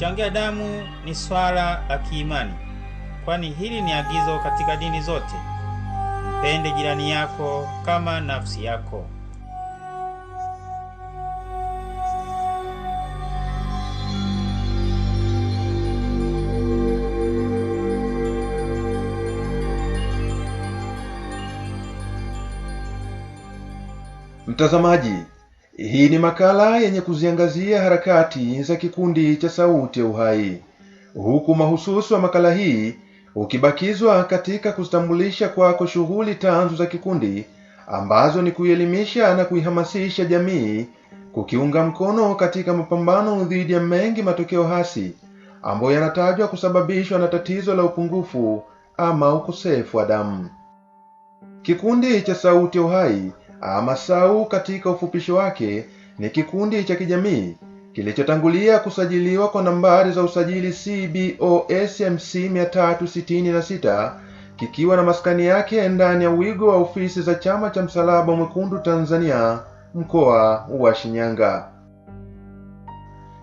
Kuchangia damu ni swala la kiimani, kwani hili ni agizo katika dini zote: mpende jirani yako kama nafsi yako. Mtazamaji, hii ni makala yenye kuziangazia harakati za kikundi cha Sauti ya Uhai, huku mahususi wa makala hii ukibakizwa katika kuzitambulisha kwako shughuli tanzu za kikundi ambazo ni kuielimisha na kuihamasisha jamii kukiunga mkono katika mapambano dhidi ya mengi matokeo hasi ambayo yanatajwa kusababishwa na tatizo la upungufu ama ukosefu wa damu. Kikundi cha Sauti ya Uhai ama SAU katika ufupisho wake ni kikundi cha kijamii kilichotangulia kusajiliwa kwa nambari za usajili CBOSMC 366, kikiwa na maskani yake ndani ya wigo wa ofisi za Chama cha Msalaba Mwekundu Tanzania mkoa wa Shinyanga.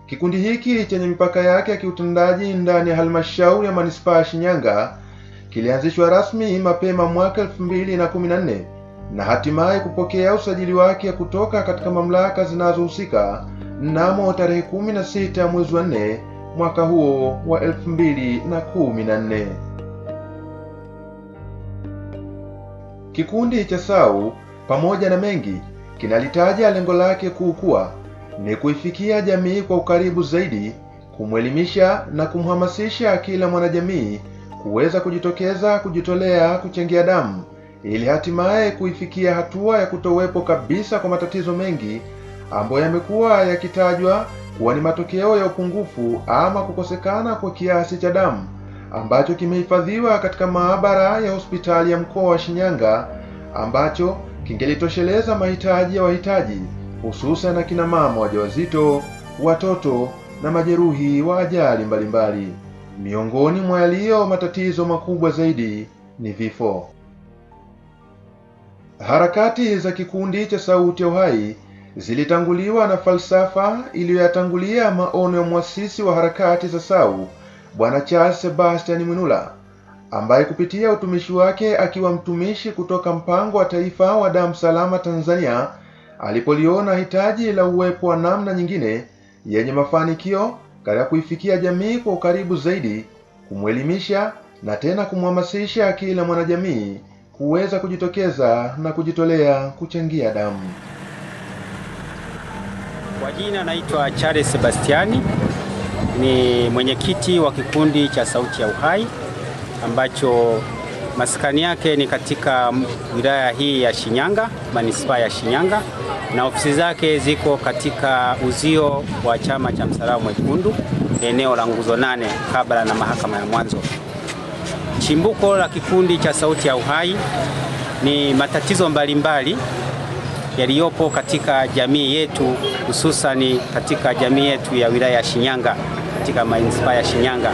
Kikundi hiki chenye mipaka yake ya kiutendaji ndani ya halmashauri ya manispaa ya Shinyanga kilianzishwa rasmi mapema mwaka 2014 na hatimaye kupokea usajili wake kutoka katika mamlaka zinazohusika mnamo tarehe 16 mwezi wa 4 mwaka huo wa 2014. Kikundi cha SAU pamoja na mengi kinalitaja lengo lake kuu kuwa ni kuifikia jamii kwa ukaribu zaidi, kumwelimisha na kumhamasisha kila mwanajamii kuweza kujitokeza kujitolea kuchangia damu ili hatimaye kuifikia hatua ya kutowepo kabisa kwa matatizo mengi ambayo yamekuwa yakitajwa kuwa ni matokeo ya upungufu ama kukosekana kwa kiasi cha damu ambacho kimehifadhiwa katika maabara ya hospitali ya mkoa wa Shinyanga, ambacho kingelitosheleza mahitaji ya wahitaji hususan akina mama wajawazito, watoto na majeruhi wa ajali mbalimbali. Miongoni mwa yaliyo matatizo makubwa zaidi ni vifo. Harakati za kikundi cha Sauti ya Uhai zilitanguliwa na falsafa iliyoyatangulia maono ya muasisi wa harakati za SAU Bwana Charles Sebastian Mwinula, ambaye kupitia utumishi wake akiwa mtumishi kutoka Mpango wa Taifa wa Damu Salama Tanzania alipoliona hitaji la uwepo wa namna nyingine yenye mafanikio katika kuifikia jamii kwa ukaribu zaidi, kumwelimisha na tena kumhamasisha kila mwanajamii kuweza kujitokeza na kujitolea kuchangia damu. Kwa jina naitwa Charles Sebastiani, ni mwenyekiti wa kikundi cha Sauti ya Uhai ambacho maskani yake ni katika wilaya hii ya Shinyanga, manispaa ya Shinyanga, na ofisi zake ziko katika uzio wa Chama cha Msalaba Mwekundu, eneo la Nguzo 8 kabla na mahakama ya mwanzo. Chimbuko la kikundi cha Sauti ya Uhai ni matatizo mbalimbali yaliyopo katika jamii yetu, hususani katika jamii yetu ya wilaya ya Shinyanga, katika manispaa ya Shinyanga.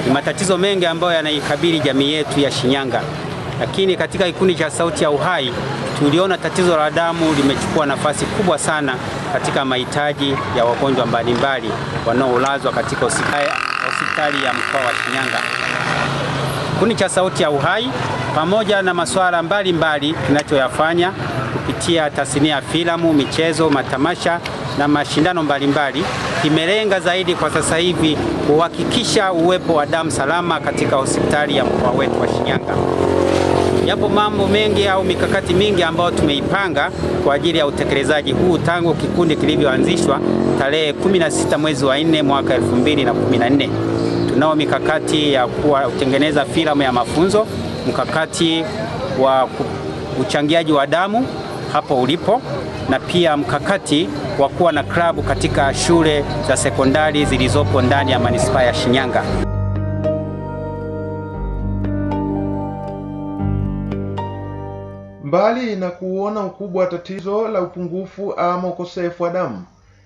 Ni matatizo mengi ambayo yanaikabili jamii yetu ya Shinyanga, lakini katika kikundi cha Sauti ya Uhai tuliona tatizo la damu limechukua nafasi kubwa sana katika mahitaji ya wagonjwa mbalimbali wanaolazwa katika hospitali ya mkoa wa Shinyanga. Kikundi cha Sauti ya Uhai pamoja na masuala mbalimbali kinachoyafanya kupitia tasnia ya filamu, michezo, matamasha na mashindano mbalimbali, kimelenga zaidi kwa sasa hivi kuhakikisha uwepo wa damu salama katika hospitali ya mkoa wetu wa Shinyanga. Yapo mambo mengi au mikakati mingi ambayo tumeipanga kwa ajili ya utekelezaji huu tangu kikundi kilivyoanzishwa tarehe 16 mwezi wa 4 mwaka 2014. Tunao mikakati ya kutengeneza filamu ya mafunzo, mkakati wa uchangiaji wa damu hapo ulipo, na pia mkakati wa kuwa na klabu katika shule za sekondari zilizopo ndani ya manispaa ya Shinyanga. Mbali na kuona ukubwa wa tatizo la upungufu ama ukosefu wa damu,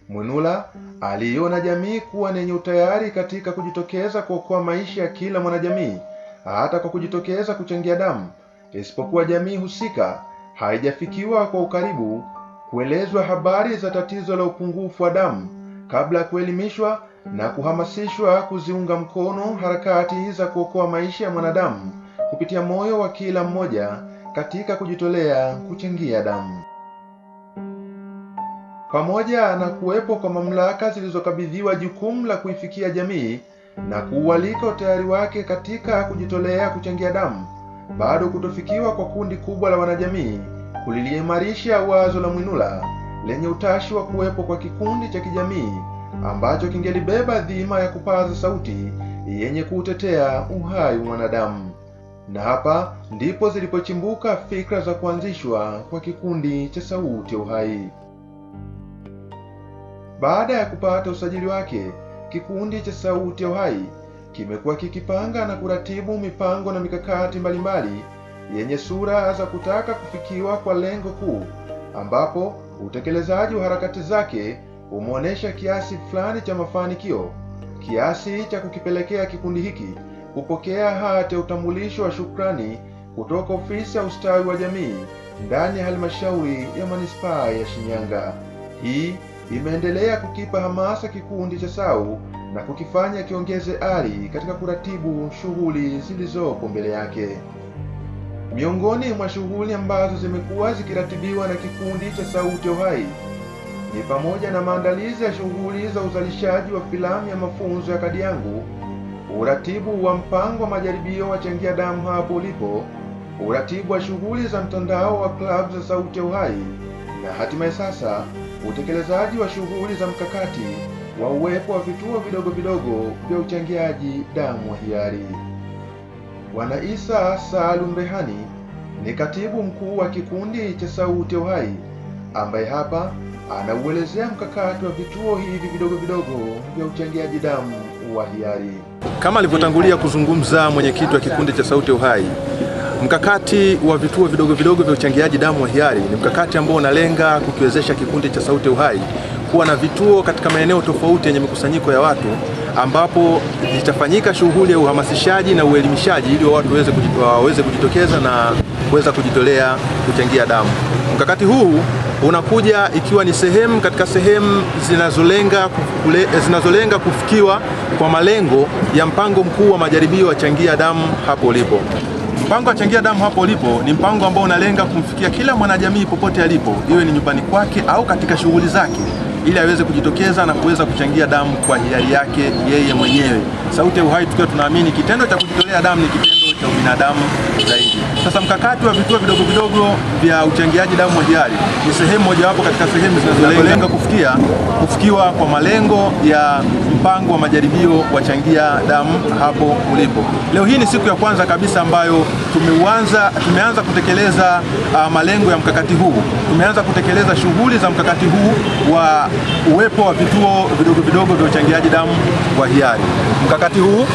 Mwinula aliona jamii kuwa nenye utayari katika kujitokeza kuokoa maisha ya kila mwanajamii, hata kwa kujitokeza kuchangia damu, isipokuwa jamii husika haijafikiwa kwa ukaribu kuelezwa habari za tatizo la upungufu wa damu kabla ya kuelimishwa na kuhamasishwa kuziunga mkono harakati za kuokoa maisha ya mwanadamu kupitia moyo wa kila mmoja katika kujitolea kuchangia damu. Pamoja na kuwepo kwa mamlaka zilizokabidhiwa jukumu la kuifikia jamii na kuualika utayari wake katika kujitolea kuchangia damu, bado kutofikiwa kwa kundi kubwa la wanajamii kuliliimarisha wazo la Mwinula lenye utashi wa kuwepo kwa kikundi cha kijamii ambacho kingelibeba dhima ya kupaza sauti yenye kuutetea uhai wa mwanadamu. Na hapa ndipo zilipochimbuka fikra za kuanzishwa kwa kikundi cha Sauti ya Uhai. Baada ya kupata usajili wake, kikundi cha Sauti ya Uhai kimekuwa kikipanga na kuratibu mipango na mikakati mbalimbali yenye sura za kutaka kufikiwa kwa lengo kuu, ambapo utekelezaji wa harakati zake umeonesha kiasi fulani cha mafanikio, kiasi cha kukipelekea kikundi hiki kupokea hati ya utambulisho wa shukrani kutoka ofisi ya ustawi wa jamii ndani ya halmashauri ya manispaa ya Shinyanga. Hii imeendelea kukipa hamasa kikundi cha SAU na kukifanya kiongeze ari katika kuratibu shughuli zilizopo mbele yake. Miongoni mwa shughuli ambazo zimekuwa zikiratibiwa na kikundi cha Sauti ya Uhai ni pamoja na maandalizi ya shughuli za uzalishaji wa filamu ya mafunzo ya Kadi Yangu, uratibu wa mpango wa majaribio wa changia damu hapo ulipo, uratibu wa shughuli za mtandao wa klabu za Sauti ya Uhai, na hatimaye sasa utekelezaji wa shughuli za mkakati wa uwepo wa vituo vidogo vidogo vya uchangiaji damu wa hiari. Bwana Isa Salum Rehani ni katibu mkuu wa kikundi cha Sauti ya Uhai, ambaye hapa anauelezea mkakati wa vituo hivi vidogo vidogo vya uchangiaji damu wa hiari. Kama alivyotangulia kuzungumza mwenyekiti wa kikundi cha Sauti ya Uhai, mkakati wa vituo vidogo vidogo vya uchangiaji damu wa hiari ni mkakati ambao unalenga kukiwezesha kikundi cha Sauti ya Uhai kuwa na vituo katika maeneo tofauti yenye mikusanyiko ya watu, ambapo itafanyika shughuli ya uhamasishaji na uelimishaji ili watu waweze kujitokeza na kuweza kujitolea kuchangia damu. Mkakati huu unakuja ikiwa ni sehemu katika sehemu zinazolenga kufikiwa kwa malengo ya mpango mkuu wa majaribio wa changia damu hapo ulipo. Mpango wa changia damu hapo ulipo ni mpango ambao unalenga kumfikia kila mwanajamii popote alipo, iwe ni nyumbani kwake au katika shughuli zake, ili aweze kujitokeza na kuweza kuchangia damu kwa hiari yake yeye mwenyewe. Sauti ya Uhai tukiwa tunaamini kitendo cha kujitolea damu ni kitendo cha ubinadamu zaidi. Sasa mkakati wa vituo vidogo vidogo vya uchangiaji damu wa hiari ni sehemu mojawapo katika sehemu zinazolenga kufikiwa kwa malengo ya mpango wa majaribio wa changia damu hapo ulipo. Leo hii ni siku ya kwanza kabisa ambayo tumeanza kutekeleza malengo ya mkakati huu. Tumeanza kutekeleza shughuli za mkakati huu wa uwepo wa vituo vidogo vidogo vya uchangiaji damu wa hiari. Mkakati huu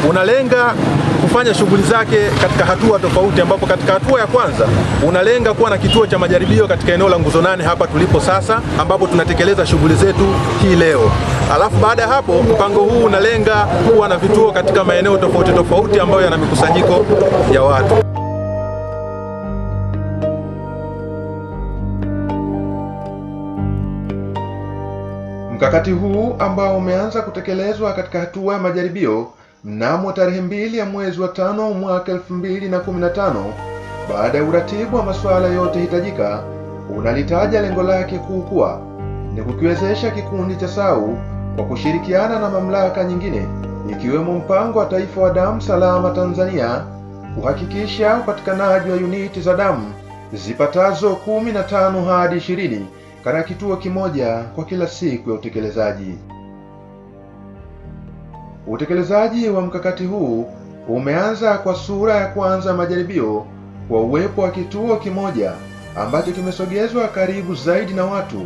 unalenga kufanya shughuli zake katika hatua tofauti, ambapo katika hatua ya kwanza unalenga kuwa na kituo cha majaribio katika eneo la Nguzo 8 hapa tulipo sasa, ambapo tunatekeleza shughuli zetu hii leo. Alafu baada ya hapo mpango huu unalenga kuwa na vituo katika maeneo tofauti tofauti ambayo yana mikusanyiko ya watu. Mkakati huu ambao umeanza kutekelezwa katika hatua ya majaribio mnamo tarehe 2 ya mwezi wa 5 mwaka 2015, baada ya uratibu wa masuala yote hitajika, unalitaja lengo lake kuu kuwa ni kukiwezesha kikundi cha SAU kwa kushirikiana na mamlaka nyingine ikiwemo mpango wa taifa wa damu salama Tanzania kuhakikisha upatikanaji wa uniti za damu zipatazo 15 hadi 20 katika kituo kimoja kwa kila siku ya utekelezaji. Utekelezaji wa mkakati huu umeanza kwa sura ya kwanza majaribio kwa uwepo wa kituo kimoja ambacho kimesogezwa karibu zaidi na watu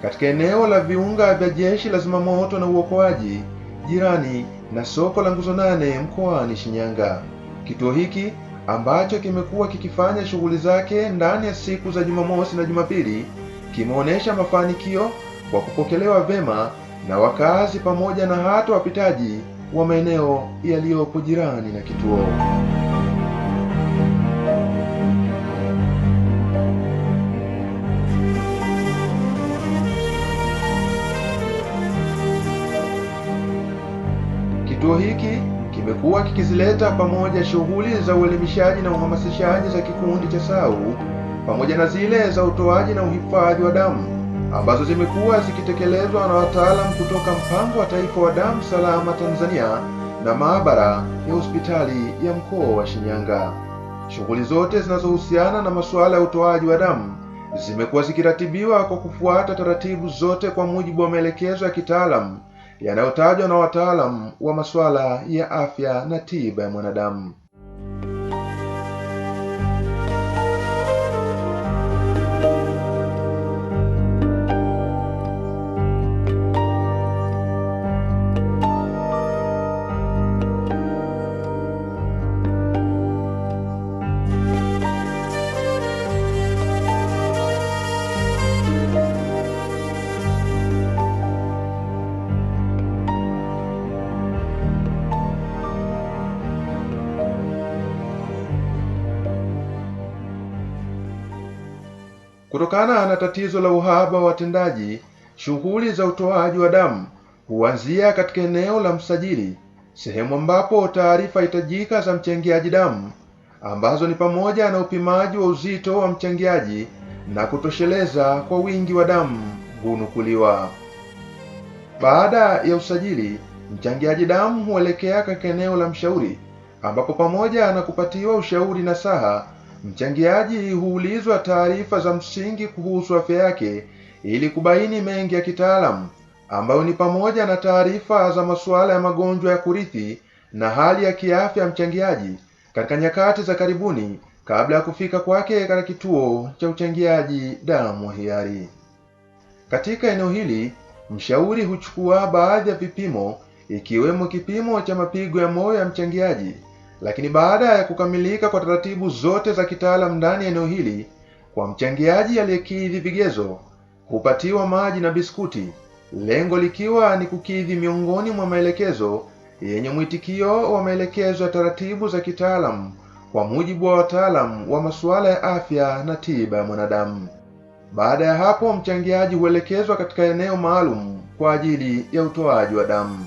katika eneo la viunga vya Jeshi la Zimamoto na Uokoaji jirani na soko la Nguzo 8 mkoani Shinyanga. Kituo hiki ambacho kimekuwa kikifanya shughuli zake ndani ya siku za Jumamosi na Jumapili kimeonesha mafanikio kwa kupokelewa vema na wakazi pamoja na hata wapitaji wa maeneo yaliyopo jirani na kituo. kimekuwa kikizileta pamoja shughuli za uelimishaji na uhamasishaji za kikundi cha SAU pamoja na zile za utoaji na uhifadhi wa damu ambazo zimekuwa zikitekelezwa na wataalamu kutoka Mpango wa Taifa wa Damu Salama Tanzania na maabara ya hospitali ya mkoa wa Shinyanga. Shughuli zote zinazohusiana na masuala ya utoaji wa damu zimekuwa zikiratibiwa kwa kufuata taratibu zote kwa mujibu wa maelekezo ya kitaalamu yanayotajwa na wataalamu wa masuala ya afya na tiba ya mwanadamu. Kutokana na tatizo la uhaba wa watendaji, shughuli za utoaji wa damu huanzia katika eneo la msajili, sehemu ambapo taarifa hitajika za mchangiaji damu ambazo ni pamoja na upimaji wa uzito wa mchangiaji na kutosheleza kwa wingi wa damu hunukuliwa. Baada ya usajili, mchangiaji damu huelekea katika eneo la mshauri, ambapo pamoja na kupatiwa ushauri na saha, mchangiaji huulizwa taarifa za msingi kuhusu afya yake ili kubaini mengi ya kitaalamu, ambayo ni pamoja na taarifa za masuala ya magonjwa ya kurithi na hali ya kiafya ya mchangiaji katika nyakati za karibuni kabla ya kufika kwake katika kituo cha uchangiaji damu hiari. Katika eneo hili, mshauri huchukua baadhi ya vipimo ikiwemo kipimo cha mapigo ya moyo ya mchangiaji. Lakini baada ya kukamilika kwa taratibu zote za kitaalamu ndani ya eneo hili, kwa mchangiaji aliyekidhi vigezo hupatiwa maji na biskuti, lengo likiwa ni kukidhi miongoni mwa maelekezo yenye mwitikio wa maelekezo ya taratibu za kitaalamu kwa mujibu wa wataalamu wa masuala ya afya na tiba ya mwanadamu. Baada ya hapo, mchangiaji huelekezwa katika eneo maalum kwa ajili ya utoaji wa damu.